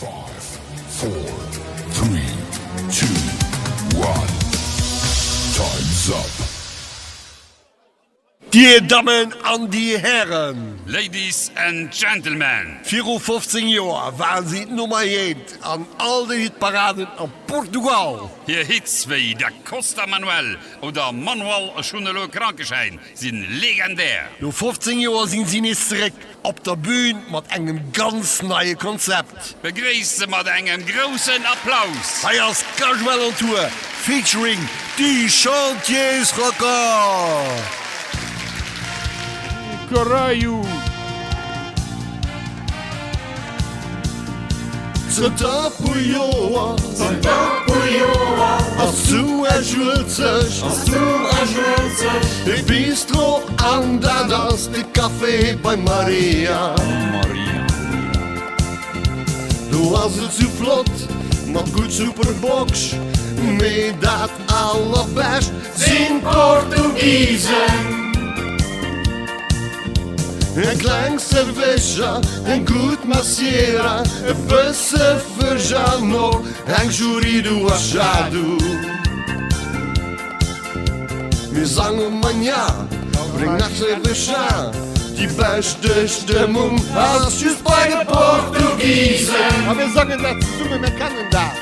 Five, four, three, two, one. Time's up. Dir Dammen an Dir Hären. Ladies and Gentlemen. Viru 15 Joer waren si d'Nummer eent an all de Hitparaden a Portugal. Hir Hits wéi Da Costa Manuel oder Manuel ech hunn elo e Krankeschäin sinn legendär. No 15 Joer sinn si nees zeréck op der Bühn mat engem ganz neie Konzept. Begréisst se mat engem groussen Applaus! Hei ass Gajuel on Tour featuring Die Chantiersrocker! Caralho! Zënter e puer Joer ass zu Esch-Uelzecht e Bistro an dat ass de Café bei Maria. Do ass et sou flott mat gutt super Box, mee dat allerbescht sinn d'Portugisen. Eng kleng Cerveja, eng gutt Massiera, e bësse Fësch an och eng Jury do Achado. Mir sange Manhã, bréng nach Cerveja, déi beschte Stëmmung ass just bei de Portugisen. A mir sangen dat zesumme, mir kennen dat.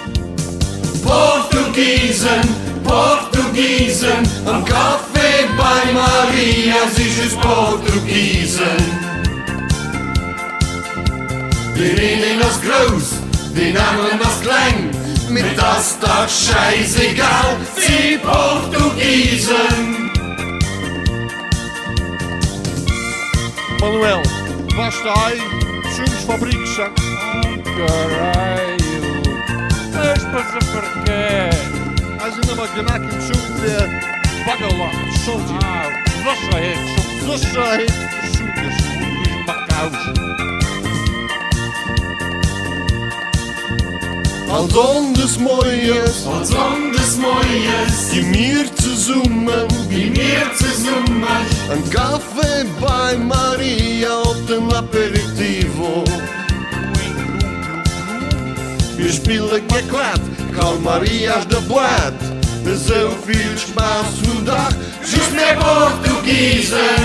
Portugisen, Portugisen, am Café bei Maria si just Portugisen. Deen een deen ass grouss, deen aneren ass kleng, mee 't ass dach schäisegal, 't si Portugisen. Manuel, was de hei d'Schungsfabrik sa. Caralho! Ech bësse verkéiert! Hei sinn ëmmer gemaach ginn d'Schung fir Baggerlach, Chantier. Ah, Sécherheetsschung. Sécherheetsschung. An Sonndes moies, An Sonndes moies, gi mir zesummen, gi mir zesummen. An Café bei Maria op den Aperitivo. Mir spille gär Quart, Calmarias de Boîte, esou vill Spaass hunn dach just mär Portugisen.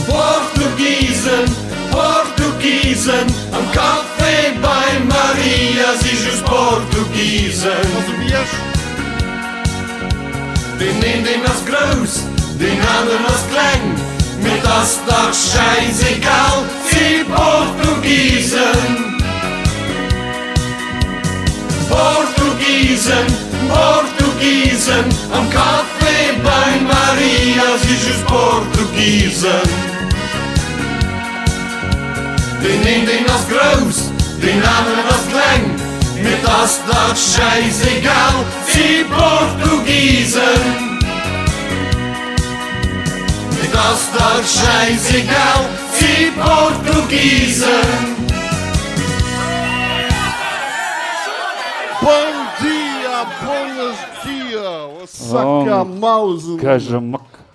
Portugisen, Portugisen, am Café bei Maria si just Portugisen. Deen een deen ass grouss, deen aneren ass kleng, mee 't ass dach schäisegal, 't si Portugisen. Portugisen, Portugisen, am Café bei Maria si just Portugisen. Deen een deen ass grouss, deen aneren ass kleng, mee 't ass dach schäisegal, 't si Portugisen. Mee 't ass dach schäisegal, 't si Portugisen. Bom dia, buenos dia, Osaka Mausen.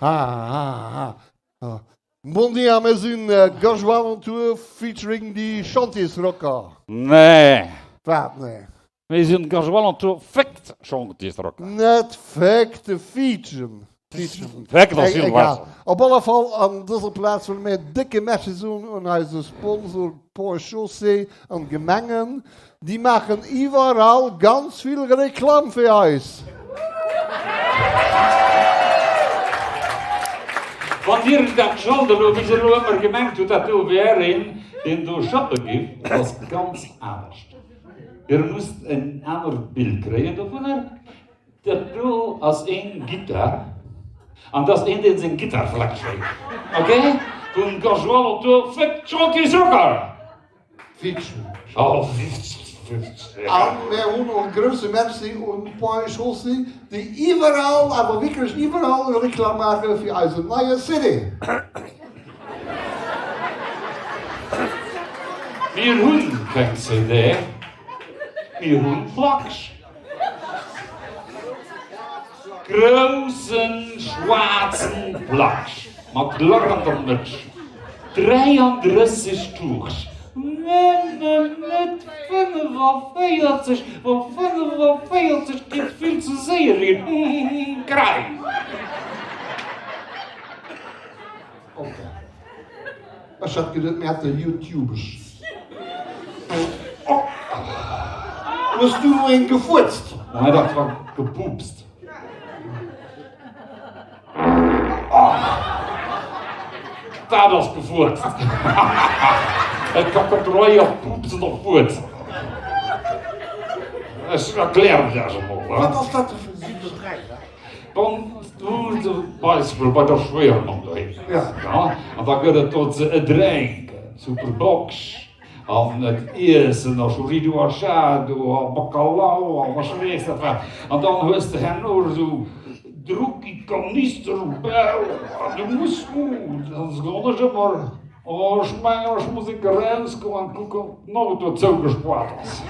Ha ha ha. Bon dia, mir sinn Gajoie on Tour featuring die Chantiers-Rocker. Nee. Wat nee? Mir sinn Gajoie on Tour feat Chantiers-Rocker. Net feat, de featuren. Feat ass vill besser. Op alle Fall an dëser Plaz wëlle mir en décke Merci soen un eise Sponsor Ponts et Chaussées an d'Gemengen. Déi maachen iwwerall ganz vill Reklamm fir eis. Wann Dir dat schallt elo, wéi se elo ëmmer gemengt hutt, dat do wär een, deen do shoppe giff, dat ass ganz anescht. Dir musst en anert Bild kréien dovunner. Dat do ass een Gittar, an dat ass een, deen seng Gittar fleck schéit, ok? Vum Casual Tour Flick Chunky Sugar! An mär hunn och e grousse Merci un d'Ponts et Chaussées, déi iwwerall, awer wierklech iwwerall Reklam maache fir eisen neie CD. Mir hunn keng CD, mir hunn Plaksch. Groussen schwaarzen Plaksch mat Lach an der Mëtsch, 33 Tours. Nëmmen net 45, well 45 geet vill ze séier hin. Grei. Ok. Ech hat geduet mir hätte Youtube. Oh. Hues du elo een gefuerzt? Nei, dat war gepupst. Dat ass gefuerzt. Et ka kontrolléiert pupsen och fuerzen. Ech erklären et Iech emol. Wat ass dat fir 7, 3? Wann du zum Beispill bei der Schwéiermamm doheem bass, ja, an da gëtt et do ze drénken, Super Box an et Iessen a Chorizo Achado a Bacalao an ech weess net wat, an dann hues de herno esou drucki Kanister um Bauch an du muss, uh, dann soen ech ëmmer, Oh, ech mengen, ech muss enke erausgoen an kucken, ob den Auto zougespaart ass.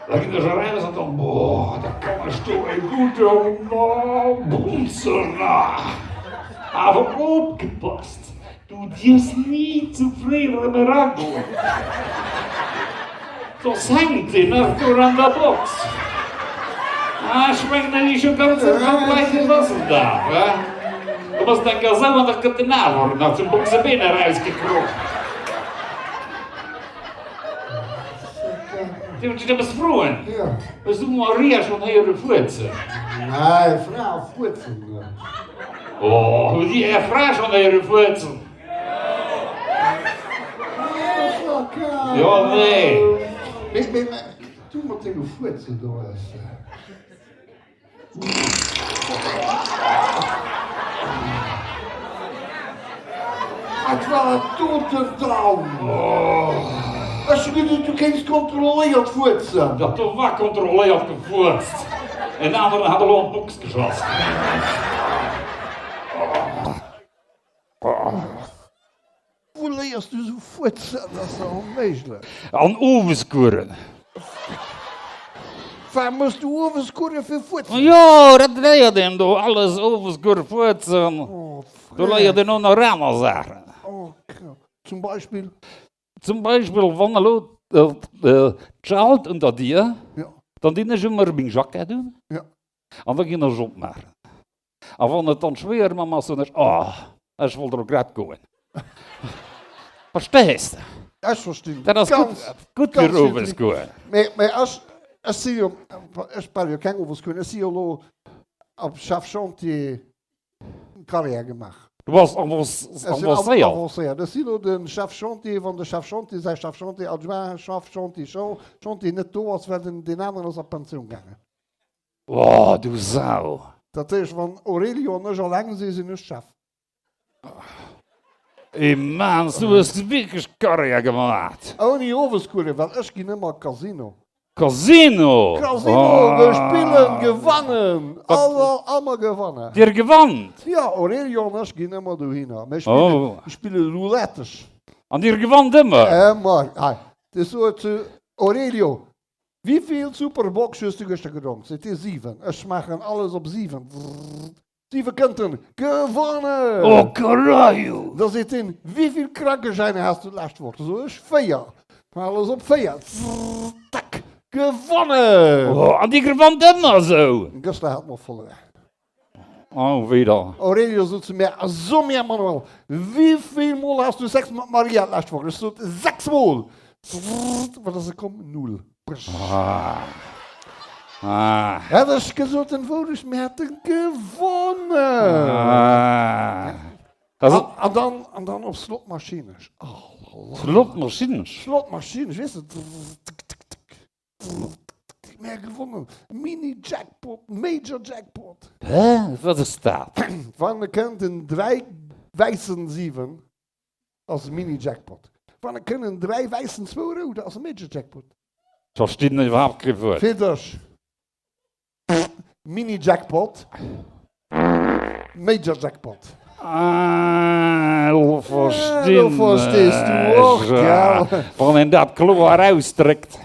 Da ginn ech eraus an dann, boah, da kann ech do e gudde Brunzen. Awer opgepasst, du dierfs ni ze fréi erëm eragoen, soss hänkt deen nach do an der Box. Ah, ech mengen, dat si scho ganz en paar Leit, déi wëssen dat, he? Du bass eng Gasou an da gëtt den Ahorn nach zum Boxebeen erausgekroch. Dierf ech dech eppes froen? Ja. Hues du Maria schonn héiere fuerzen? Nei, Fra fuerzen net. Oh, hutt Dir Är Fra schonn héiere fuerzen? Jo, nee. Mee, mee, du mat denge Fuerzen do, ass. Wat war dat doten dann? Ech hu geduet, du kéints kontrolléiert fuerzen. Dat do war kontrolléiert gefuerzt. En aneren hat elo an d'Box geschoss. Wou léiers du sou fuerzen? Dat ass dach onméiglech. An Oweskueren. Wat muss du Oweskuere fir fuerzen? Jo, dat léiert een do alles, Oweskuere fuerzen. Do léiert een och nach aner Saachen. Zum Beispill? Zum Beispill, wann elo d'Schalt un der Dier, dann dinn ech ëmmer meng Jackett un an da ginn ech opmaachen. A wann et dann d'Schwéiermamm ass, soen ech, Oh, ech wollt elo grad goen. Verstees de? Ech verstinn. Dat ass gutt, gutt fir owes goen. Mee, mee ech, ech si jo, ech brauch jo keng owes goen, ech si jo elo op Chef Chantier Carrière gemaach. Du bass avancéiert? Avancéiert. Ech si elo de Chef Chantier, wann de Chef Chantier säi Chef Chantier, Adjoint Chef Chantier, Chantier net do ass, well den, deen aneren ass a Pensioun gaangen. Oh, du Sau! Dat heescht, wann Aurelio an ech alleng sinn, sinn ech Chef. Immens, du hues wierklech Karriär gemaat! Ouni Oweskuere, well ech ginn ëmmer Casino. Casino? Casino, we spillen, gewannen, aller, ëmmer gewannen. Dir gewannt? Jo, Aurelio an ech ginn ëmmer dohinner. Mir spillen, mir spille Roulette. An dir gewannt ëmmer? Ëmmer. Hei, ech soe zu Aurelio, Wivill Super Box hues du gëschter gedronk? Seet hie, 7. Ech maachen alles op 7. 7 Kënten. Gewonnen! Oh caralho! Da seet hien, Wivill Krankeschäiner has du d'lescht Woch? Da soe ech, 4. Maachen alles op 4. Tack! Gewonnen! Oh, an dir gewannt ëmmer esou? Gëschter hat mer verluer. Oh, wéi da? Aurelio sot zu mär, So mär, Manuel, wivill Mol has du Sex mat Maria d'lescht Woch? Ech sot, 6 Mol! Wat ass et komm? Null. Ah. Ah. Hätt ech gesot, den Wourecht, mir hätte gewonnen! Ah. Also, an dann, an dann op Slotmaschine. Oh, Slotmaschine? Slotmaschine, weess de. Mär gewonnen! Mini Jackpot, Major Jackpot! Hä? Wat ass dat? Wann e kënnt en 3 wäissen 7 ass e Mini Jackpot. Wann e kënnt en 3 wäissen 2 roude ass e Major Jackpot. Verstinn iwwerhaapt kee Wuert. Fir dech. Mini Jackpot, Major Jackpot. Ah, lo verstinn Lo verstees du och, gell? Wann een dat kloer ausdréckt.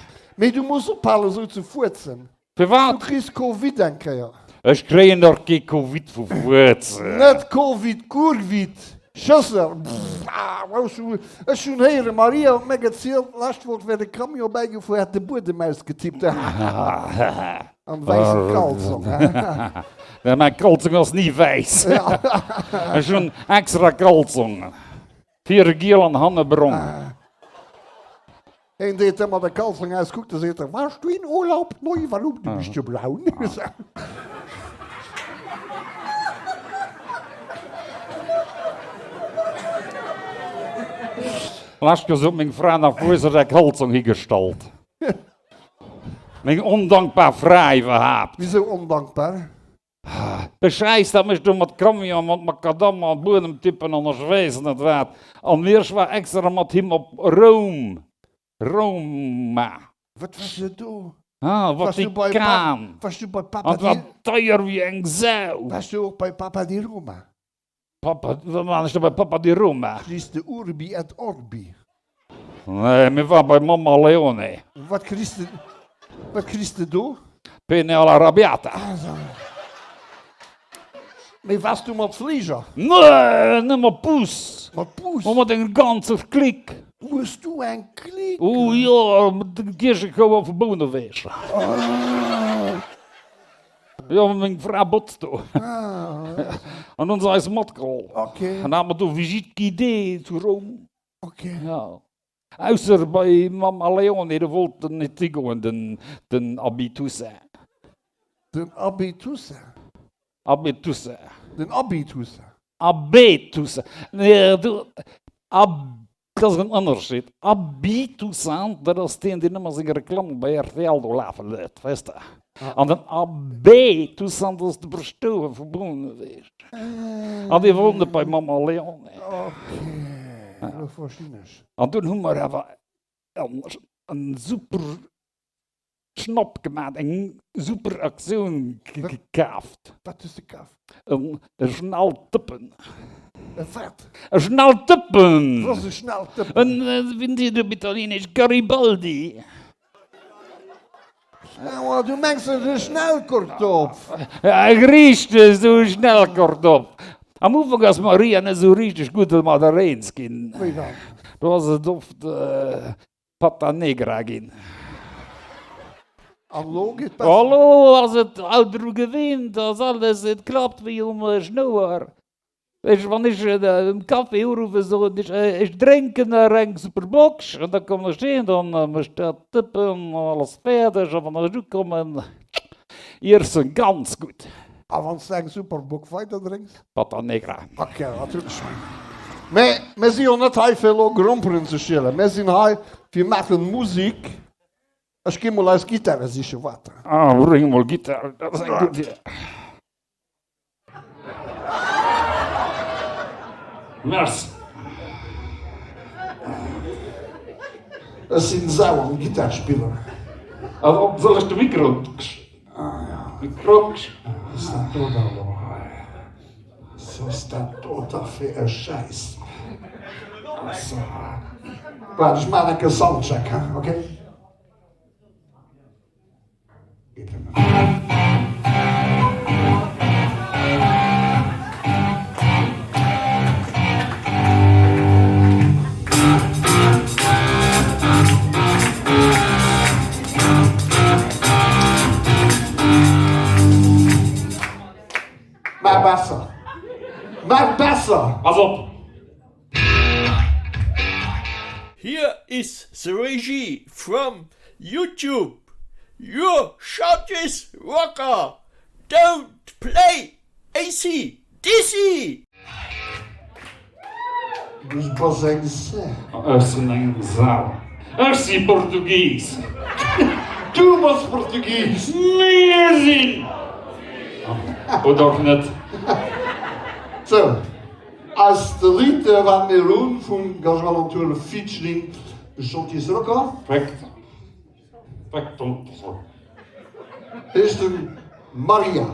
Mee du muss ophalen esou ze fuerzen. Firwat? Du kriss Covid eng Kéier. Ech kréien dach kee Covid vu fuerzen. Net Covid, Kurvid. Schësser, Ech hunn héieren, Maria huet mir gezielt, d'lescht Woch wär de Camion bäigefuer, hätt de Buedem ausgetippt. Am wäisse Kalzong. Mä mäi Kalzong ass ni wäiss. Ech hunn extra Kalzongen. Vir giel an hanne brong. Een deet ëmmer de Kalzong aus, kuckt a seet, Warst du in Urlaub? Neu, warum? Du bist jo braun. Lescht Joer sot meng Fra nach, Wou hues de däi Kalzong higestallt? Meng ondankbar Fra iwwerhaapt. Wisou ondankbar? De Schäiss, dat mech do mat Camion, mat Makadamm a Buedemtippen an ech weess net wat. An ech war extra mat him op Roum, Roma. Wat wars de do? Ah, Vatikan. Wars du bei Papa An et war deier wéi eng Sau. Wars du och bei Papa di Roma? Papa, wat man ech da bei Papa di Roma? Kriss de Urbi et Orbi. Nee, mir waren bei Mamma Leone. Wat kriss de, wat kriss de do? Penne alla arrabbiata. Mee wars du mat Fliger? Nee, net mat Bus. Mat Bus? Ma mat enger ganzer Clique. Hues du eng Clique? Oh jo, mat de Kierchechouer vu Bouneweg. Jo, meng Fra botzt do. An hunn se eis matgeholl. An hate mer do Visite guidée zu Roum. Jo. Ausser bei Mamma Leone, do wollt en net higoen, den, den Abby Toussaint. Den Abby Toussaint? Abbé Toussaint. Den Abby Toussaint. Abbé Toussaint. Nee, du, Ab, dat ass en Ënnerscheed. Abby Toussaint, dat ass deen, deen ëmmer seng Reklamme bei rtl do lafe léit, weess de. An den Abbé Toussaint, dat ass de Bestoe vu Bouneweg. An dee wollt net bei Mamma Leone. Okay, elo verstinn ech. An dunn hu mer awer en super Schnapp gemaat, eng super Aktioun gekaaft. Wat hues de kaaft? E Schnelltëppen. E wat? E Schnelltëppen! Wat ass e Schnelltëppen? En, wéi seet op Italieenesch, Garibaldi. Aua, du mengs e Schnellkortopf? Richteg, esou e Schnellkortopf. Am Ufank ass d'Maria net esou richteg gutt domadder eens ginn. Wéi dann? Do ass et oft. Pata Negra ginn. An elo geet besser? Elo ass et all dru gewinnt, ass alles, et klappt wéi um Schnouer. Ech, wann ech um Café uruffen, soen ech, ech drénken nach eng Super Bock, an da kommen ech hin, dann mécht dat Dëppen an alles fäerdeg, a wann ech ukommen, iessen ganz gutt. A wann s de eng Super Bock weider drénks? Pata Negra. Ok, natierlech. Mä mir si jo net hei fir elo Gromperen ze schielen. Mir sinn hei fir maachen Musik. Ech gi mol eis Gittare sichen, waart. Ah, bréng mol Gittare, dat ass eng gutt Idee. Merci. Ech sinn sau am Gittar spillen. Also, soll ech de Mikro? Ah ja. Mikro. Was ass dat do da elo hei? Was ass dat do da fir e Schäiss? Also, waart, ech maachen enke Soundcheck, he, okay? Maach besser! Maach besser! Pass op! Here is the Regie from YouTube, Your shortest rocker don't play AC DC! Du bass eng Sau. Ech sinn eng Sau. Ech si Portugis. Du bass Portugis. Mir sinn. Oder och net. Sou, eist Lidd wat mir hunn vum Gajal an Tour featuring Chantiers Rocker. Perfekt. Perfekt. Heescht den Maria.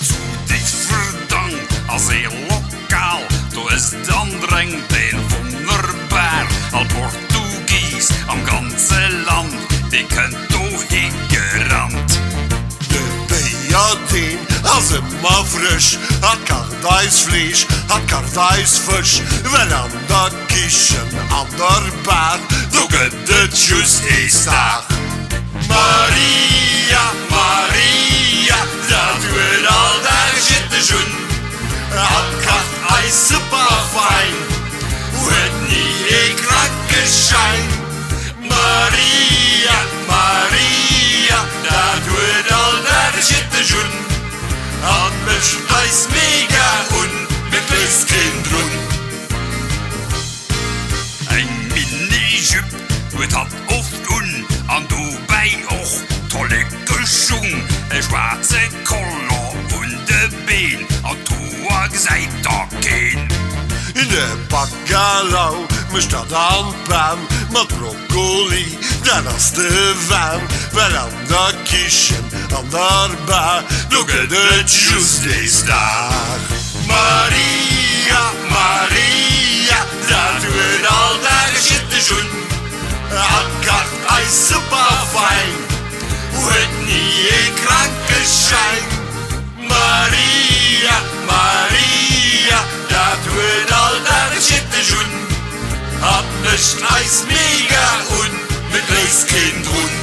Zu Déifferdang ass ee Lokal, do ësst an drénkt een wonnerbar. All Portugis am ganze Land, dee kënnt dohin. Ass ëmmer frësch, hatt kacht eis Fleesch, hatt kacht eis Fësch, well an der Kichen an der Bar, do gëtt et just ee Star. Maria, Maria, dat huet all Dag jiddeg un, hatt kacht eis super fein, huet ni ee Krankeschäin. Maria, Maria, dat huet all Dag jiddeg un, an mécht eis mega un, mee 't léisst keen drun. Eng Mini-Jupe huet hatt oft un, an dobäi och tollekesch Schung, e schwaarze Collant un de Been, an d'Hoer gesäit da keen. De Bacalao mécht hatt an d'Pan, mat Brokkoli, dat ass de Wahn, well an der Kichen, an der Bar, do gëtt et just ee Star. Maria, Maria, dat huet all Dag e Schitteg un, hatt kacht eis super fein, huet ni ee Krankeschäin. Maria, Maria, dat huet all Dag e Schitteg un, hatt mécht eis mega un, mee 't léisst keen drun.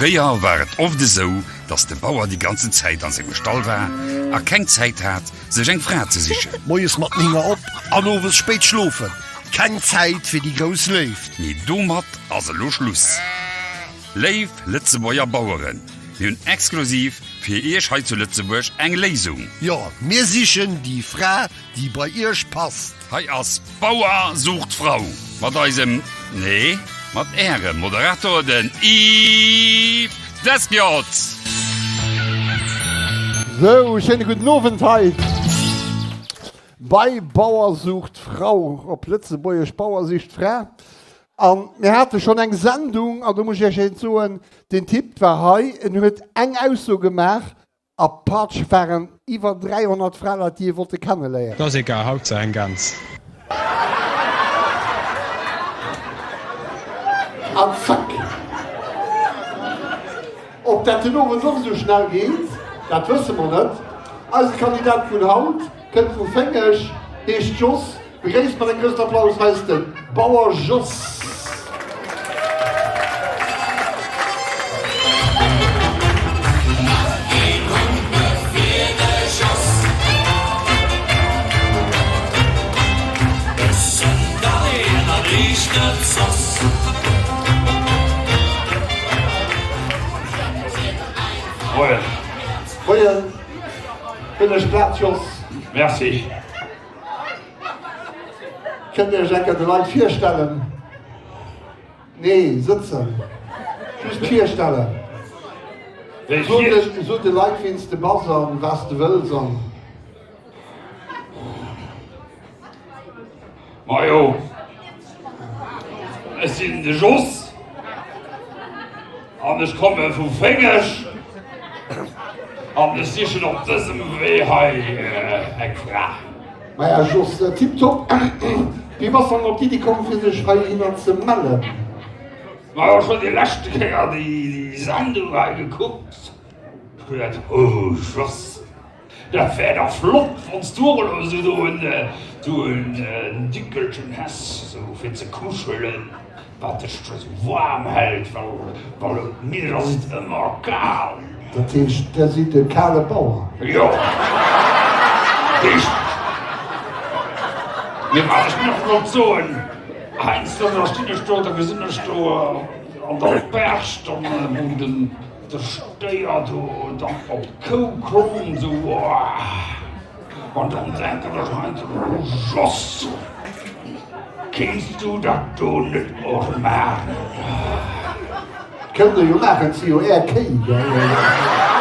Fréier war et oft esou, datt de Bauer déi ganzen Zäit an sengem Stall war a keng Zäit hat, sech eng Fra ze sichen. Moies mat 9 op an owes spéit schlofen. Keng Zäit fir déi grouss Léift. Mee domat ass elo Schluss. Léif Lëtzebuerger Baueren, mir hunn exklusiv fir Iech hei zu Lëtzebuerg eng Léisung. Jo, mir sichen déi Fra, déi bei Iech passt. Hei ass Bauer sucht Frau mat eisem, nee, mat Ärem Moderator, den Yves Desquiotz. Sou, schéine gudden Owend hei bei Bauer sucht Frau, op Lëtzebuergesch Bauer sicht Fra. An mir hate schonn eng Sendung, an do muss ech Iech eent soen, deen Typ war hei, en huet eng Ausso gemaach a patsch waren iwwer 300 Fraleit, déi e wollte kenneléieren. T'ass egal, Hauptsaach eng Gans. An zack! Ob dat den Owend och esou schnell geet, dat wësse mer net. Eise Kandidat vun haut kënnt vu Féngeg, heescht Jos. Begréisst mat engem groussen Applaus eis de Bauer Jos. Moien. Moien. Bëlleg Plaz, Jos. Merci. Kënnt Dir Iech enker de Leit virstellen? Nee, sëtzen. Just virstellen. Sot de Leit, wien s de bass an wat s de wëlls an. Majo, ech sinn de Jos an ech komme vu Féngeg an ech sichen op dësem Wee hei eng Fra. Maja Jos, tiptop. Wéi bass dann op d'Iddi komm fir dech heihinner ze mellen? Majo, ech hunn déi leschte Kéier déi Sendung hei gekuckt. Ech hu geduet, oh Jos, dat wär dach flott wann s du och elo esou do en Dickelchen häss, esou fir ze kuschelen. Wat dech esou waarm hält, well op mir ass et ëmmer kal. Dat heescht, Der sidd e kale Bauer? Jo. Heescht, mee wat ech nach wollt soen, heiansdo da stinn ech do, da gesinn ech do an der Berg dann, wou den de Stéier do dann op d'Kou koum, esou, Woah! An dann denken ech heiansdo, Oh Jos, kéints du dat do net och maachen? Kënnt der jo maachen, et si jo är Kéi, gell?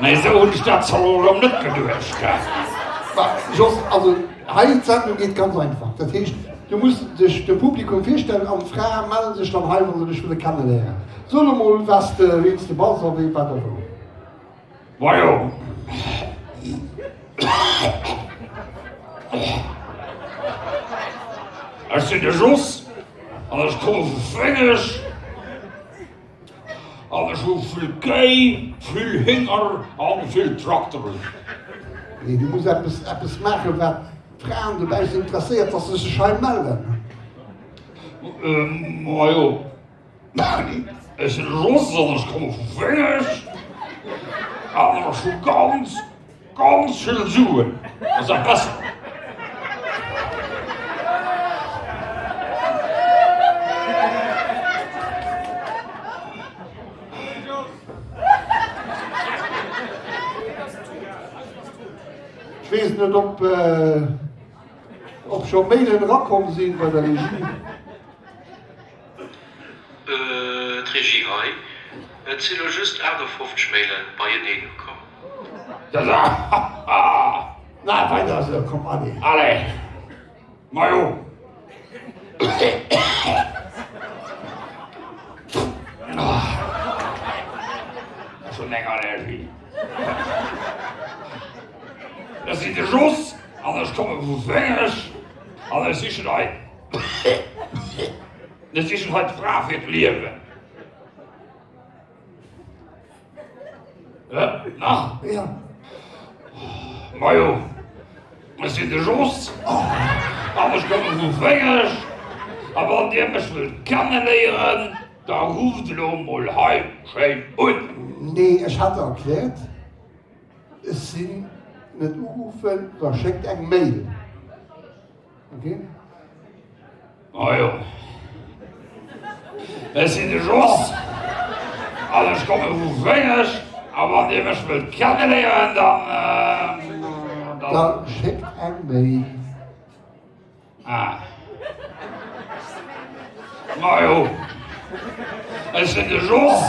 Mee esou hunn ech dat zwar elo erëm net geduecht, gell. Ma Jos, also hei d'Sendung geet ganz einfach. Dat heescht, du muss dech dem Publikum virstellen an d'Frae melle sech dann hei, wa se dech wëlle kenneléieren. So elo mol, was de, ween s de bass a wéi, wat a wou. Majo. Ech sinn de Jos an ech komme vu Féngeg an ech hu vill Kéi, vill Hénger an vill Trakteren. Nee, du muss eppes, eppes maachen, wat d'Fraen dobaussen interesséiert, dass se sech hei mellen. Majo. Ech sinn de Jos an ech komme vu Féngeg an ech hu ganz, ganz vill Suen. Ass dat besser? Ech weess net, ob, ob scho Mailen erakomm sinn bei der Regie. D'Regie hei, Et si lo just 58 Mailen beieneen ukomm. Na, weider esou, komm, allez. Allez, majo. Ech hunn eng Allergie. Ech sinn de Jos an ech komme vu Féngeg an ech sichen hei. Mir sichen hei d'Fra fir d'Liewen. Nach? Ja. Majo, ech sinn de Jos an ech komme vu Féngeg. A wann Dir mech wëllt kenneléieren, da rufft elo mol hei schéin un. Nee, ech hat erkläert, ech sinn net uruffen, da schéckt eng Mail. Okay. Majo. Ech sinn de Jos an ech komme vu Féngeg a wann Dir mech wëllt kenneléieren, dann, dann. Da schéckt eng Mail. Ah. Majo. Ech sinn de Jos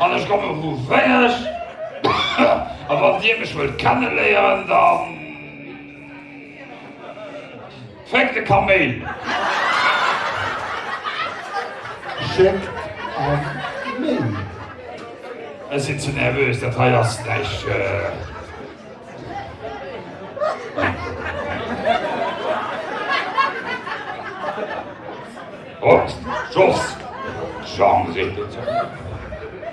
an ech komme vu Féngeg a wann Dir mech wëllt kenneléieren, dann. Féck de Kaméil! Schéckt eng Mail. Ech sinn ze nervös, dat hei ass näischt. Hop, Jos! Jean seet et.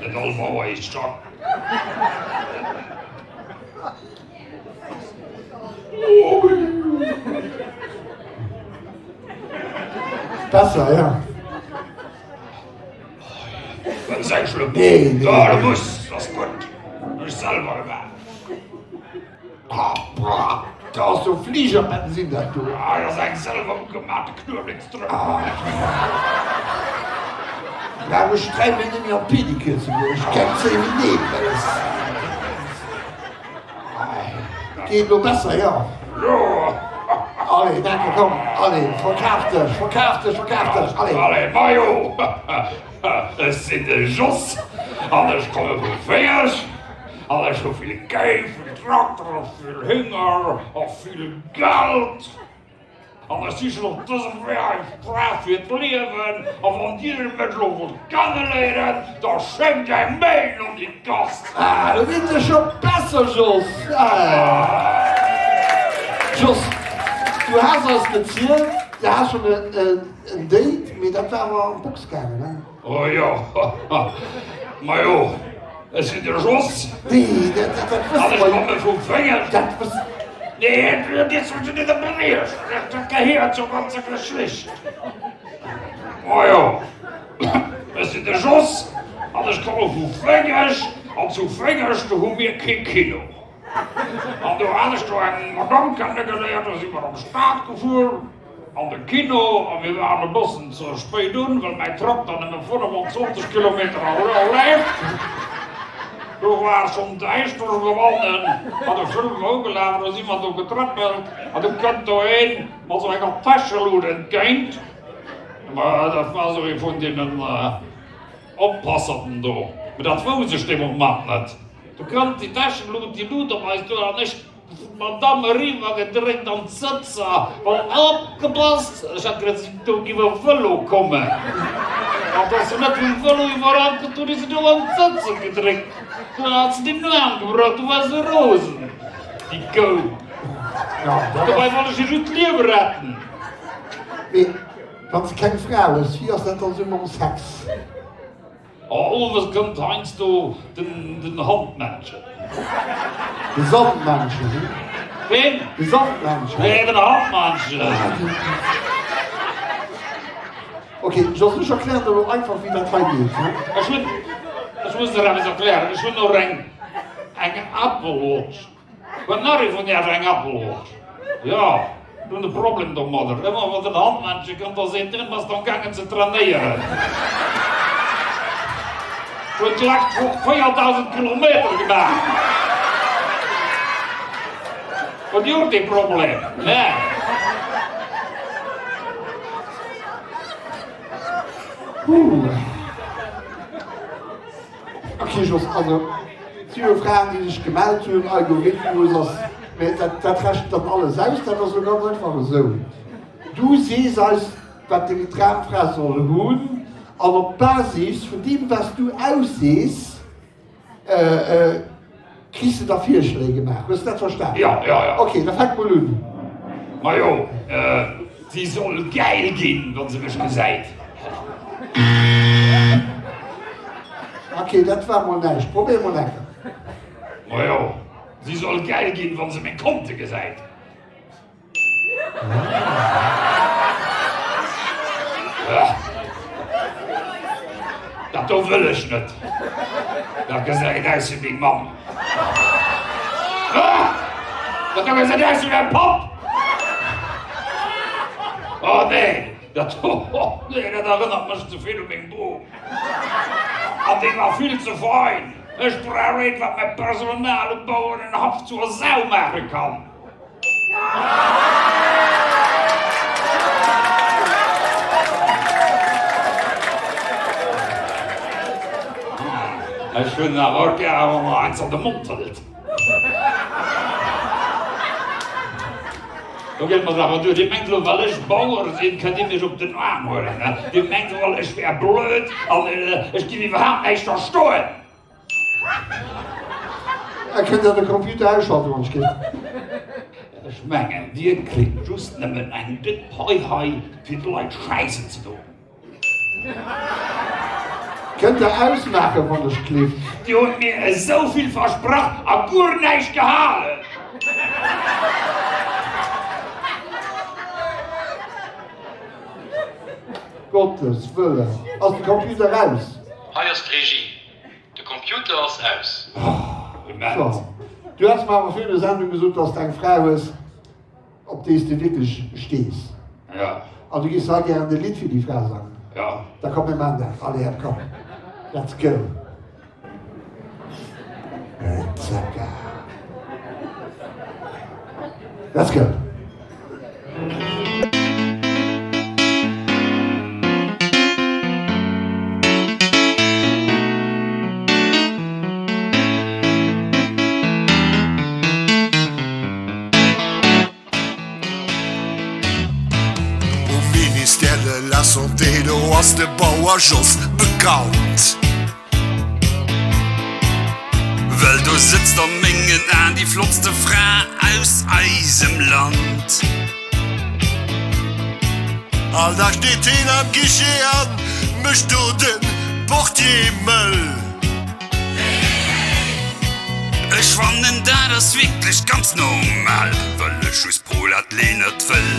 Net all Bauer heescht Jean. Besser, ja. Dat ass eng schlëmm. Nee, nee. Ja, du muss, das ass gutt. Hu ech selwer gemaach. Ah, boah, da ass jo Fligerbensin dat do. Ah, dat ass eng selwer gemaachte Knueweleksdrëpp. Ah. Ja, ech trei mech net méi an d'Pedikür ze goen. Ech keng 10 Minutten, well es. Geet lo besser, jo. Allez, danke, komm, allez, verkaf dech, verkaf dech, verkaf dech, allez. Allez, majo, ech sinn de Jos an ech komme vu Féngeg an ech hu vill Kéi, vill Trakteren, vill Hinger a vill Geld. An ech sichen op dësem Wee eng Fra fir d'Liewen, a wann Dir mech elo wollt kenneléieren, da schéckt eng Mail un déi Gast. Ah, lo geet et scho besser, Jos. Ah. Jos, du has eis gezielt, du has schonn en Date, mee dat war awer an d'Box gaangen, ne? Oh jo, majo, ech sinn de Jos. Nee, dat, dat, dat wësse mer jo. An ech komme vu Wéngert. Dat wësse. Nee, dir sollt jo net ënnerbriechen, dat gehéiert zur ganzer Geschicht. Majo, ech sinn de Jos an ech komme vu Wéngeg an zu Wéngeg, do hu mir kee Kino. An do hat ech do eng Madame kennegeléiert, do si mer an d'Stad gefuer. An de Kino a mir waren e bëssen ze spéit un, well mäi Trakter nëmme 25 Kilometer a l'heure leeft. Do war et schonn däischter gewannen an de Film war ugelaf an du si mer do getréppelt an du kënnt do een mat sou enger Täschelut entgéint. Ma dat war sou ee vun deenen Oppasserten do, mee dat wousst ech dee Moment net. Du kënnt déi Täschelut, déi Lut op eis duer an ech d'Madame eriwwer gedréckt an d'Sëtzer, well opgepasst, ech hat geduet, do giff e Vëlo kommen, an dass se net vum Vëlo iwwerrannt gëtt, hunn ech se do an d'Sëtzer gedréckt, du hat se den Aarm gebrach, du war se rosen, déi Kou. Dobäi wollt ech hir just d'Liewe retten. Mee wann s de keng Fra hues, wéi ass dat dann esou mam Sex? Owes kënnt heiansdo den Handmännchen. De Sandmännchen, he? Ween? De Sandmännchen. Nee, den Handmännchen. Ok, Jos, ech erklären der elo einfach, wéi dat hei geet, he? Ech hunn, ech muss der eppes erklären, ech hunn och eng, eng Apple Watch. Huet nach ee vun Iech eng Apple Watch? Jo, ech hunn e Problem domadder. Ëmmer wann den Handmännche kënnt, da seet deen, Bass de am gaangen ze trainéieren? Ech hunn d'lescht Woch 4.000 Kilometer gemaach. Hutt Dir och dee Problem? Nee? Huh. Ok Jos, also et si jo Fraen déi sech gemellt hunn, Algorithmus ass, mä dat dat rechent dann alles aus, dat ass elo ganz einfach esou, du sees eis wat deng Dramfra soll hunn an op Basis vun deem wat s du aussees kriss de da Virschléi gemaach. Hues de dat verstan? Jo, jo, jo. Ok, da fänk mol un. Majo, si soll gäil ginn, wa se mech gesäit. Ok, dat war mol näischt. Probéier mol eng Kéier. Majo, si soll gäil ginn, wa se meng Konte gesäit. Dat do wëll ech net. Dat gesäit aus wéi meng Mamm. Dat do gesäit aus wéi mäi Papp. Oh nee, dat do, oh nee, dat erënnert mech ze vill u meng Bom. An déi war vill ze fein. Ech brauch eent, wat mäi Personal um Bauerenhaff zur Sau maache kann. Ech hunn awer och gär, wa mer eins an de Mond hëlt. Do geet mer awer duer. Dir mengt elo, well ech Bauer sinn, kënnt Dir mech op den Aarm huelen, he? Dir mengt wuel, ech wär blöd an ech giff iwwerhaapt näischt verstoen? Er kënnt der de Computer ausschalten, wann ech géif. Ech mengen, Dir kritt just nëmmen eng déck Pai hei, fir de Leit schäissen ze doen. Kënnt der ausmaachen, wann ech kliff. Dir hutt mir esou vill versprach a guer näischt gehalen! Gottes Wëllen, ass de Computer aus? Hei ass d'Regie. De Computer ass aus. So, du has mer awer virun der Sendung gesot, dass de eng Fra hues, op déi s de wierklech stees. Ja. An du géifs hei gären e Lidd fir déi Fra sangen. Ja. Da komm, mir maachen dat. Allez, hep, komm. Let's go. Zacka. Let's go. Um Ministère de la Santé, do ass de Bauer Jos bekannt. Well do sëtzt a mengen Aen déi flottste Fra aus eisem Land. All Dag steet heen am Guichet an mécht do de Portier mëll. Ech fannen dat ass wierklech ganz normal, well ech just Paulette Lenert wëll.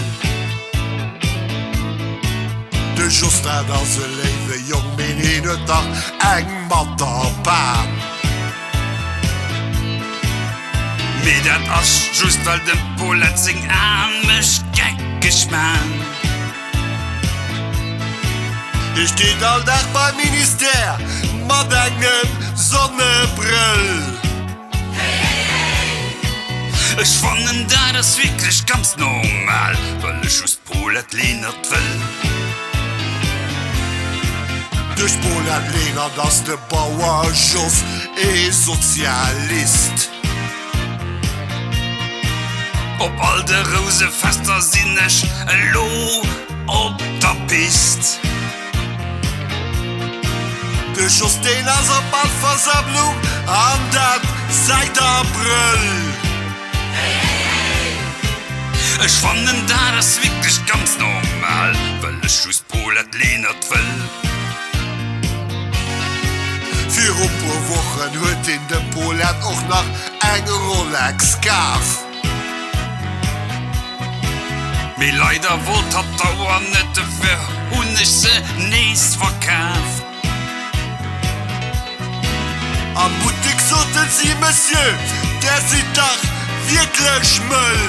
De Jos dat ass e léiwe Jong, mee heen huet dach eng mat der Pan. Mee dat ass just well dem Paulette seng Aen mech geckeg maan. Hie steet all Dag beim Ministère mat engem Sonnebrëll. Ech fannen dat ass wierklech ganz normal, well ech just d'Paulette Lenert wëll. Duerch d'Paulette Lenert ass de Bauer Jos. ee Sozialist. Op all de Rousefester sinn ech elo op der Pist. De Jos deen ass op all Versammlung an dat säit Abrëll. Ech fannen dat ass wierklech ganz normal, well ech just Paulette Lenert wëll. Viru puer Wochen huet hien dem Paulette och nach eng Rolex kaf. Mee leider wollt hatt d'Auer net, dofir hunn ech se nees verkaf. Am Buttek soten si, Monsieur, där sidd dach wierklech mëll.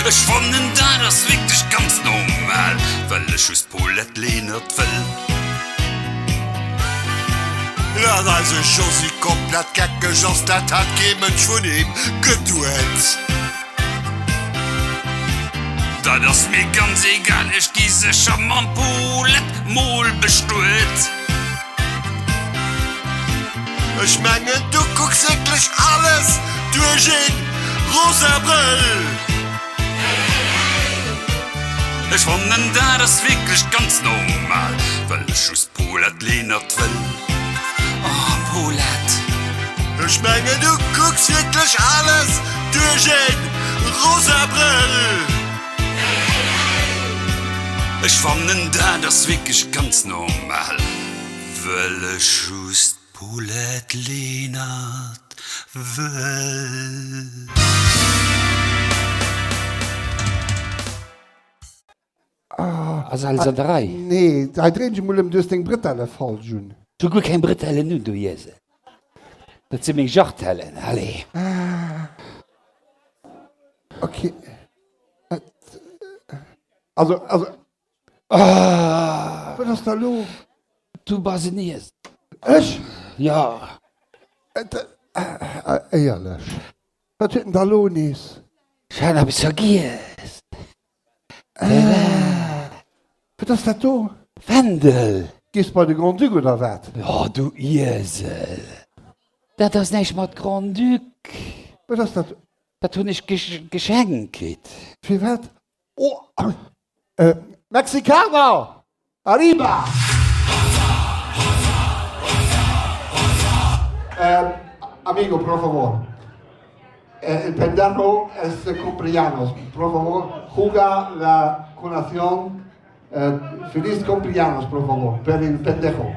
Ech fannen dat ass wierklech ganz normal, well ech just d'Paulette Lenert wëll. Dat eise Josy komplett geckeg ass, dat hat kee Mënsch vun him geduet. Dat ass mir ganz egal, ech gi sécher mam Paulette mol bestuet. Ech mengen du kucks wierklech alles duerch een rosa Brëll. Ech fannen dat ass wierklech ganz normal, well ech just d'Paulette Lenert wëll. Oh Paulette. Ech mengen du kucks wierklech alles duerch een rosa Brëll. Ech fannen dat ass wierklech ganz normal, well ech just d'Paulette Lenert wëll. Ass alles an der Rei? Nee, hei dréin ech emol ëm, du hues deng Brëtelle falsch un. Ech hu guer keng Brëtellen un, du Iesel. Dat si meng Jartellen, allez. Ok. Also, also. Wat ass da lo? Du bass en Iesel. Ech? Jo. Éierlech, wat huet en da lo nees? Ech hat eppes vergiess. Wat ass dat do? Fändel! Gees bei de Grand-Duc oder wat? Oh du Iesel! Dat ass näischt mat Grand-Duc. Wat ass dat? Dat hunn ech geschenkt kritt. Firwat? Oh, Mexikaner! Arriba! Amigo, por favor. El pendejo es de cumpleaños. Por favor, juga la colación. Feliz cumpleaños, por favor, per el pendejo.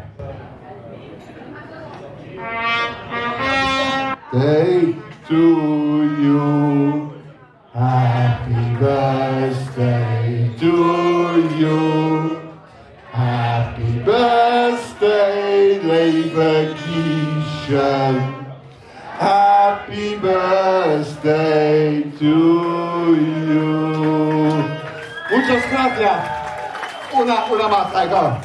Day to you. Happy birthday to you Happy birthday léiwe Giischen Happy birthday to you Muchas gracias Una, una más, ahí go.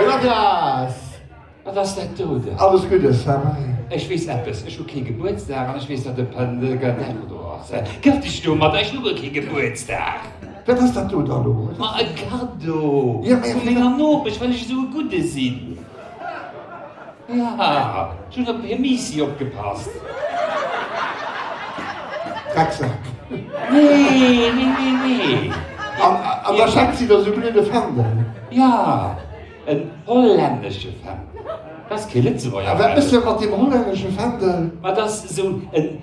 Gracias. Wat ass dat do dann? Alles Guddes, Samuel. Ech weess eppes, ech hu kee Gebuertsdag an ech weess, datt e Pendegadero do ass. Gëff dech domat, ech hu guer kee Gebuertsdag. Wat ass dat do dann elo? Ma e Kaddo vu menger Nopesch, well ech esou e Gudde sinn. Ja, ech hunn op hir Miissi opgepasst. Drecksak. Nee, nee, nee, nee. An da schenkt si der esou blöde Fändel. Ja. En hollännesche Fändel. Dat ass kee Lëtzebuerger A wat méchs de mat deem hollännesche Fändel? Ma dat ass esou en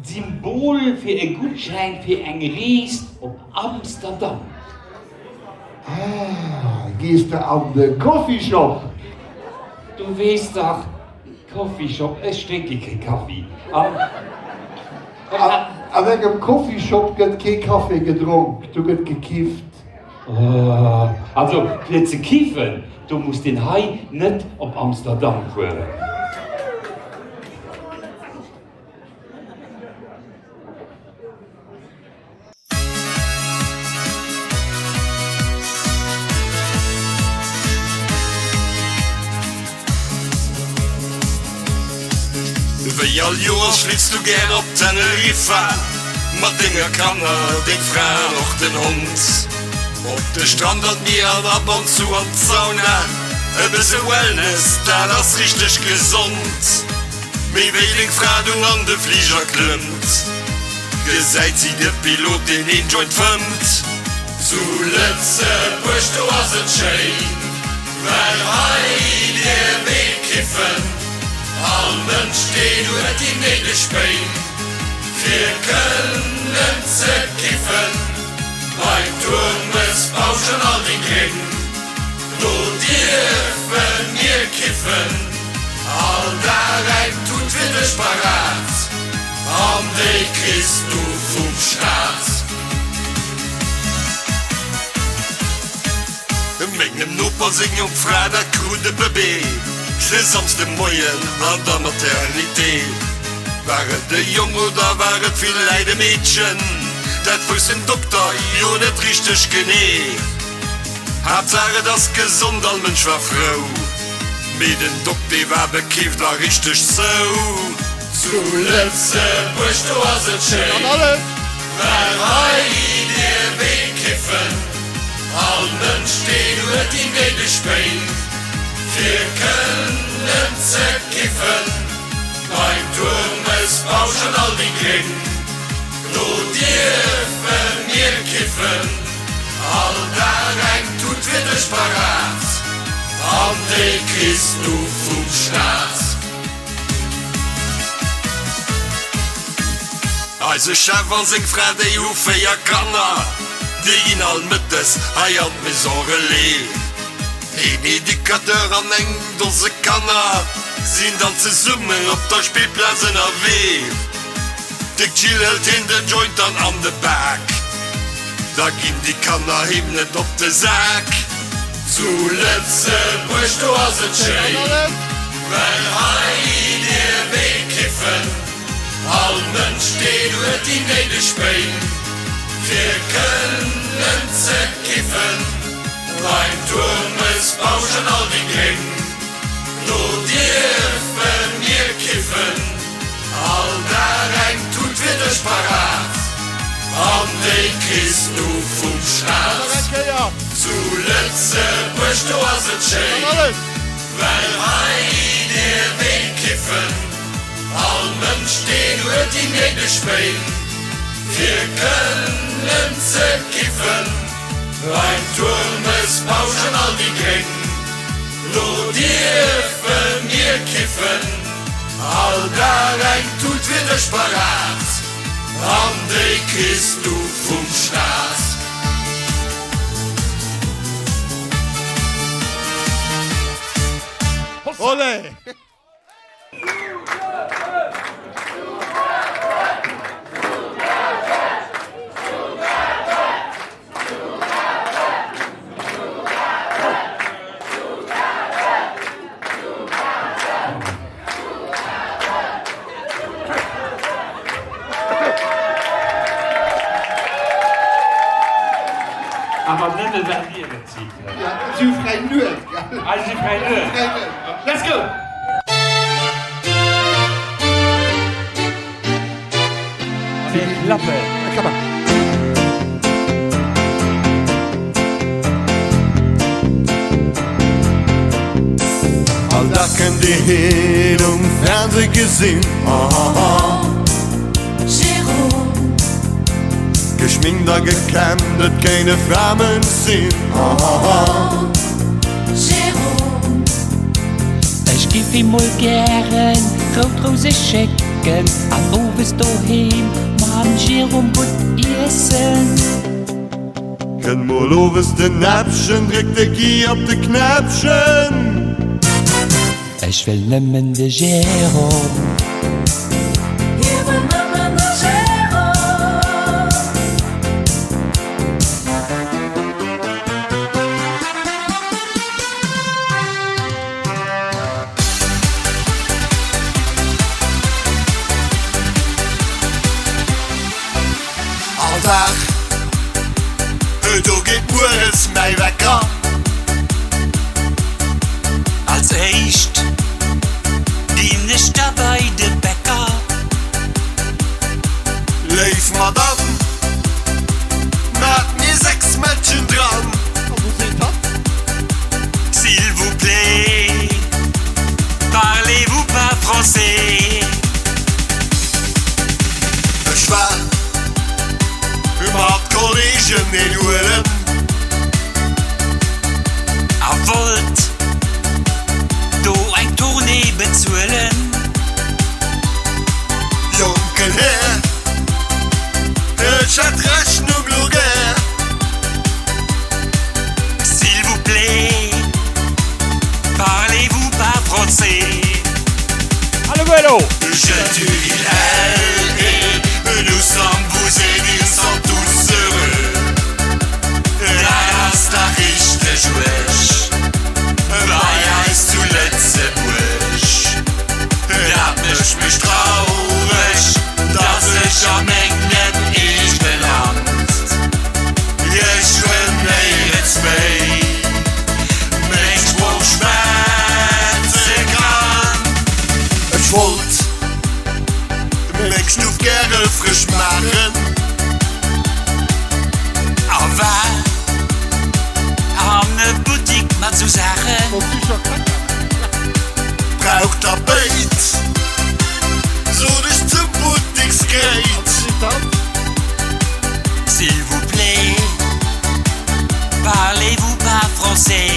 Symbol fir e Gutschäin fir eng Rees op Amsterdam. Ah, gees de an de Coffeeshop? Du weess dach, Coffeeshop, ech drénke kee Kaffi. An. An engem Coffeeshop gëtt kee Café gedronk, do gëtt gekifft. Also fir ze kiffen, do muss den hei net op Amsterdam fueren. Wéi all Joers flitt's du gär op Teneriffa mat denge Kanner, deng Fra an och den Hond. Op de Strand, an d'Mier an ab an zu an d'Sauna. E bësse Wellness, dat ass richteg gesond. Mee wéi deng Fra du an de Fliger klëmmt, gesäit si de Pilot, deen een Joint fëmmt. Zu Lëtzebuerg, do ass et schéin, well hei dierf ee kiffen. All Mënsch, deen huet déi néideg Béin, fir kënnen ze kiffen. Beim Turmes bauschen all déi Gréng, do dierfe mir kiffen. All Dag eng Tut fir dech parat, an déi kriss du vum Staat. Mengem Noper seng jonk Fra, dat krut e Bëbee, e Samsde Moien an der Maternité. War et e Jong oder war et villäit e Meedchen? Dat wousst den Dokter jo net richteg genee. Haaptsaach et ass gesond, all Mënsch war frou. Mee den Dok dee war bekeeft a richteg zou. Zu Lëtzebuerg do ass et schéin, well hei dierf ee kiffen. All Mënsch deen huet déi néideg Béin, fir kënnen ze kiffen. Beim Turmes bauschen all déi Gréng, do dierfe mir kiffen. All Dag eng Tut fir dech parat, an déi kriss du vum Staat. Eise Chef a seng Fra, déi hu 4 Kanner, déi ginn all mëttes hei an d'Maison Relais. Een Educateur an eng Dose Kanner sinn dann zesummen op der Spillplaz ënnerwee. De Jill hëlt hien den Joint dann an de Bak, da ginn déi Kanner him net op de Sak. Zu Lëtzebuerg, do ass et schéin, well hei dierf ee kiffen. All Mënsch, deen huet déi néideg Béin, fir kënnen ze kiffen. Beim Turmes bauschen all déi Gréng, do dierfe mir kiffen. All Dag eng Tut fir dech parat, an déi kriss du vum Staat. Zu Lëtzebuerg, do ass et schéin, well hei dierf ee kiffen. All Mënsch, deen huet déi néideg Béin, fir kënnen ze kiffen. Beim Turmes bauschen all déi Gréng, do dierfe mir kiffen. All Dag eng Tut fir dech parat, an déi kriss du vum Staat. Olé! Awer nëmme well dir et sidd. Ja, si hu fräi Nuet, gell? Ah, si hu fräi Nuet. Let's go! Mir klappen. Komm mal. All Dag kënnt Dir hien um Fernseh gesinn. Geschminkt a gekämmt, et kéint e Framënsch sinn. Ech giff him mol gären rout Rouse schécken an owes doheem mam Jérôme gutt iessen. Kënnt mol owes den Näppchen, dréckt de Guy op de Knäppchen. Ech wëll nëmmen de Jérôme. Hie wëll nëmmen de Jérôme. All Dag, do geet mueres mäi Wecker. Als éischt ginn ech da bei de Bäcker. Léif Madame, maacht mir 6 Männchen dran. Giischen een huelen. A wollt do eng Tournée bezuelen. Jonken Här, ech hätt d'Rechnung lo gär. S'il vous plaît, parlez-vous pas français? Alleguer elo! Je, tu, il, elle et nous sommes vous et ils sont tous heureux. Dat ass dach richteg uerg bei eis zu Lëtzebuerg. Dat mécht mech traureg, dass ech a mengem eegene Land geschwënn néierens méi meng Sprooch schwätze kann. Ech wollt meng Stuff gäre frësch maachen. A war an e Buttik mat sou Saachen. Braucht der béid? Sot ech zum Buttiksgréit. S'il vous plaît, parlez-vous pas français?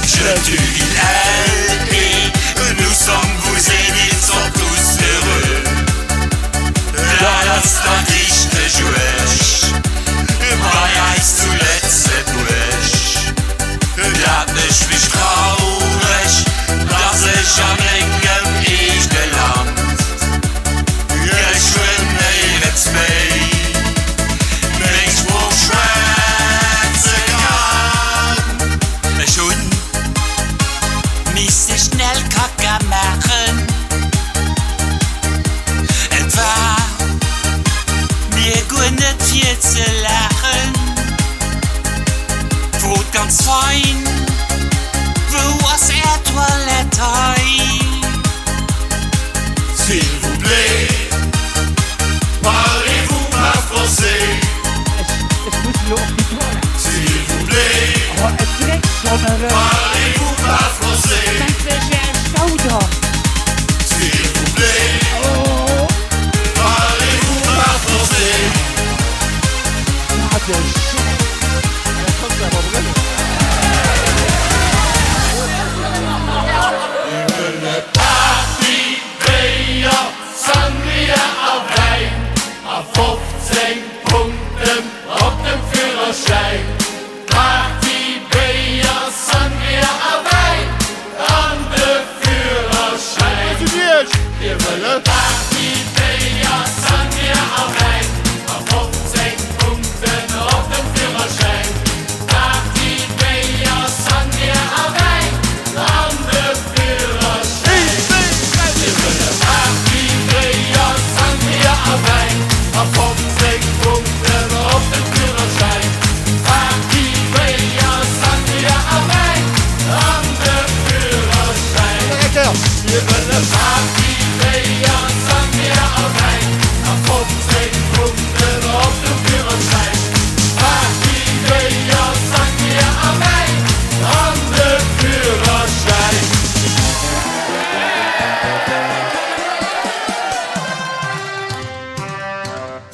Je, tu, il, elle et nous sommes vous et ils sont tous heureux. Dat ass dach richteg uerg bei eis zu Lëtzebuerg. Dat mécht mech traureg, dass ech a mengem eegene Land geschwënn néierens méi meng Sprooch schwätze kann. Ech hunn misse schnell Kacka maachen. Et war mir guer net fir ze laachen. Frot ganz fein, Wou ass är Toilette hei? S'il vous plaît, parlez-vous pas français? S'il vous plaît, parlez-vous pas français? S'il vous plaît, parlez-vous pas français? Mir wëlle Party, Béier, Sangria a Wäin a 15 Punkten op dem Führerschäin. Party, Béier, Sangria a Wäin an de Führerschäin. Mir wëlle Party, Béier, Sangria a Wäin a 15 Punkten op dem Führerschäin. Party, Béier, Sangria a Wäin an de Führerschäin. Mir wëlle Party, Béier, Sangria a Wäin a 15 Punkten op dem Führerschäin. Party, Béier, Sangria a Wäin an de Führerschäin. Mir wëlle Party, Béier, Sangria a Wäin a 15 Punkten op dem Führerschäin. Party, Béier, Sangria a Wäin an de Führerschäin.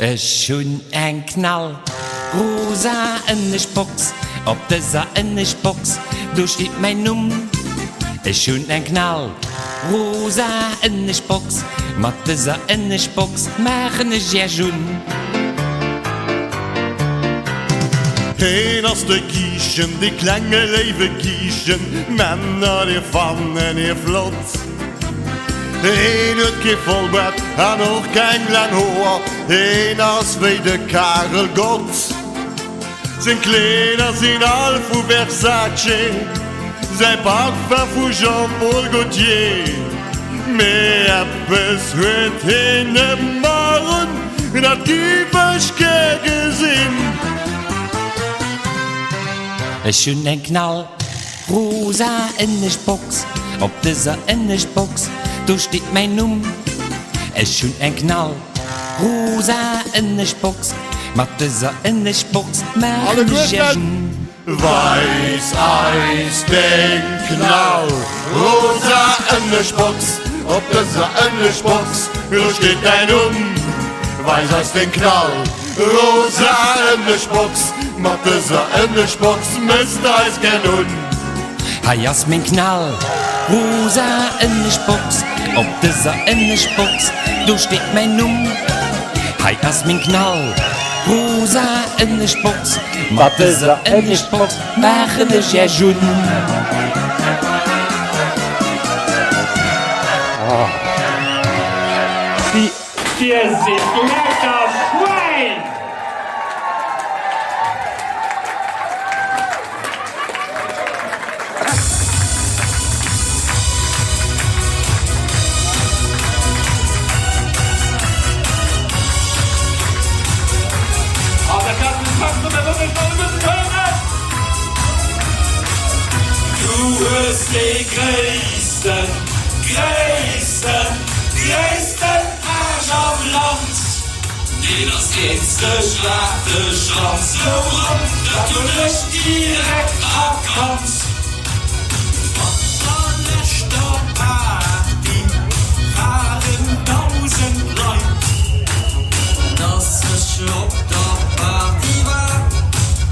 Ech hunn eng knall rosa Ënneschtbox, op dëser Ënneschtbox do steet mäin Numm. Ech hunn eng knall rosa Ënneschtbox, mat dëser Ënneschtbox maachen ech Iech un. Heen ass de Giischen, dee klenge léiwe Giischen, Männer, dir fannen hie flott. Heen huet kee Vollbaart an och keng laang Hoer, heen ass wéi de Karel Gott. Seng Kleeder sinn all vu Versace, säi Parfum vu Jean Paul Gaultier. Mee eppes huet heen ëmmer un, dat giff ech gär gesinn. Ech hunn eng knall Rosa Ënneschtbox, op dëser Ënneschtbox, do steet mäin Numm. Ech hunn eng knall rosa Ënneschtbox, mat dëser Ënneschtbox maachen ech Iech un. Weis eis deng knall rosa Ënneschtbox, op dëser Ënneschtbox, do steet däin Numm. Weis eis deng knall. Rosa Ënneschtbox, mat dëser Ënneschtbox mëss de eis gär un. Hei ass meng Knall rosa Ënneschtbox, op dëser Ënneschtbox do steet mäin Numm. Hei ass meng Knall rosa Ënneschtbox, mat dëser Ënneschtbox maachen ech Iech un. Dir sidd lauter Schwäin! Du hues dee gréissten, gréissten, gréissten Aarsch am Land. Deen ass eenzegaarteg an sou ronn, dat hunn ech direkt erkannt. Op der leschter Party waren 1.000 Leit. Dass ech op der Party war,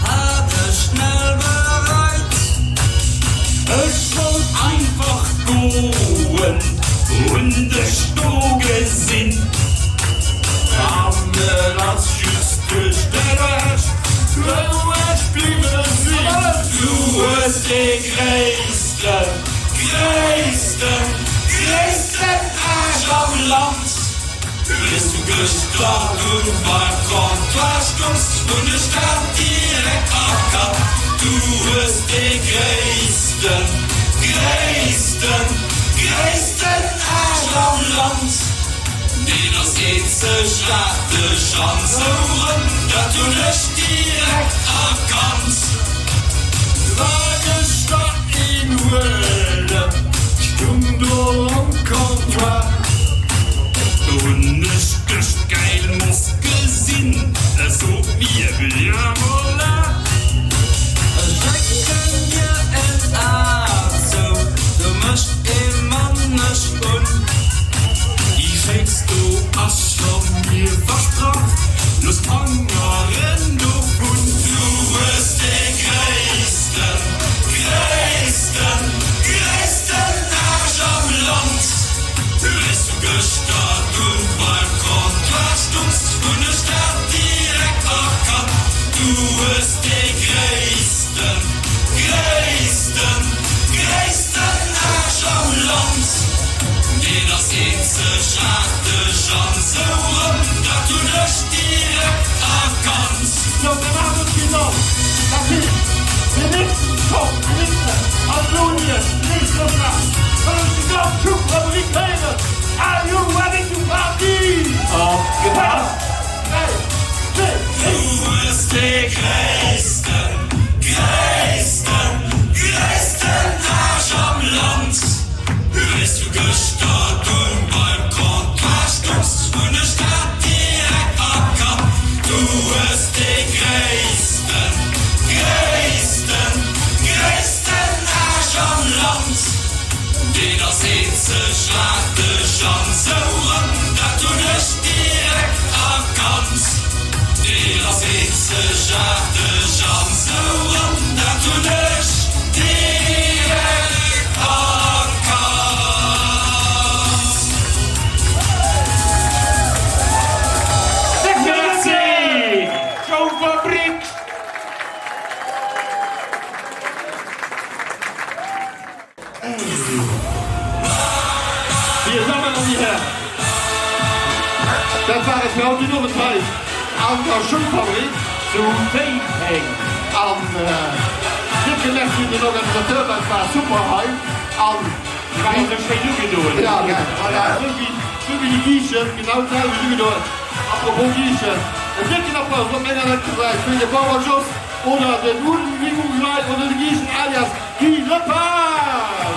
hat ech schnell bereit. Ech wollt einfach goen, hunn dech do gesinn. An et ass just duerch de Rescht, wou ech bliwwe sinn. Du hues dee gréissten, gréissten, gréissten Aarsch am Land. Wéis du gëschter dunn beim Comptoir stongs, hunn ech dat direkt erkannt. Du hues dee gréissten, gréissten, gréissten Aarsch am Land. Deen ass eenzegaarteg an sou ronn, dat hunn ech direkt erkannt. War gëschter een huelen, stung do um Comptoir. Do hunn ech dech gäil Moss gesinn, sot mir bien voilà. Ech drécken dir en A zou, do mécht ee Mann mech un. Déi schéinst do ass scho mir versprach, looss d'Fangeren dovun. Du hues dee gréissten, gréissten, gréissten Aarsch am Land. Wéis du gëschter dunn beim Comptoir stungs, hunn ech dat direkt erkannt. Du hues dee gréissten, gréissten, gréissten Aarsch am Land. Deen ass eenzegaarteg an sou ronn, dat hunn ech direkt erkannt. Sou, mir maachen et genau. Dat heescht, mir nächsten Song, mir nächsten an elo un Iech, déi nächst Refrain, wëll ech déi ganz Schuffabrik héieren, Are you ready to party? Opgepasst! 3, 2, 1. Du hues dee gréissten, gréissten, gréissten Aarsch am Land. Wéis du gëschter dunn beim Comptoir stungs, hunn ech dat direkt erkannt. Du hues dee gréissten, gréissten, gréissten Aarsch am Land. Deen ass eenzegaarteg an sou ronn, dat hunn ech direkt erkannt. Deen ass eenzegaarteg an sou ronn, dat hunn ech direkt erkannt. Merci! Schaumfabrik! Dir Dammen an Dir Hären, dat war et fir haut den Owend hei an der Schummfabrik zu Péiteng. An décke Merci un den Organisateur, dat war super hei. An Si war esou schéin ugedoen. Ja, gell, voilà, esou wéi, esou wéi déi Giichen, genau d'selwecht ugedoen. Apropos Giichen, en décken Applaus op menger lenker Säit fir de Bauer Jos oder den Unwingunglei oder de Giichen alias Guy Lepage!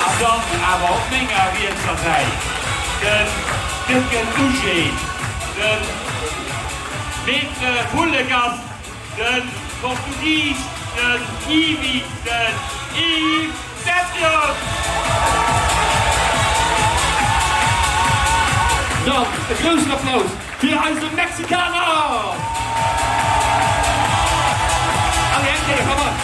An dann awer op menger rietser Säit den décken Ugé, de Maître Vullegast, de Portugis, den Yvi, den Yves Detjens! Dann e groussen Applaus fir eise Mexikaner! Allez, eng Kéier, komm mat!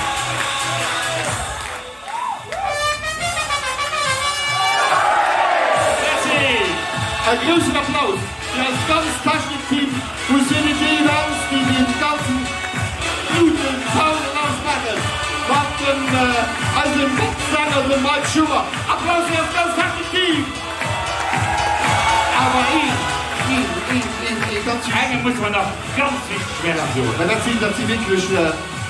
Merci! E groussen Applaus fir eist ganzt Technikteam vu CDT Events, déi dee ganzen gudden Sound an alles maachen, mat dem eisem Sänger, dem Mike Schummer. Applaus fir eist ganzt Technikteam! Awer een, een, een, een, ee ganz wichtegen. Engem musse mer nach ganz wichteg Merci soen. Well dat sinn, dat si wierklech,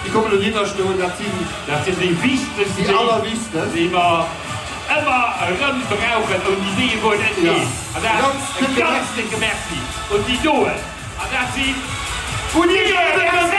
déi kommen elo hinner stoen, dat sinn. Dat sinn déi wichtegst, déi allerwichtegst, déi mer ëmmer erëm brauchen, ouni déi e wuel net geet. An dat e ganz décke Merci un déi doen, an dat sinn un Iech!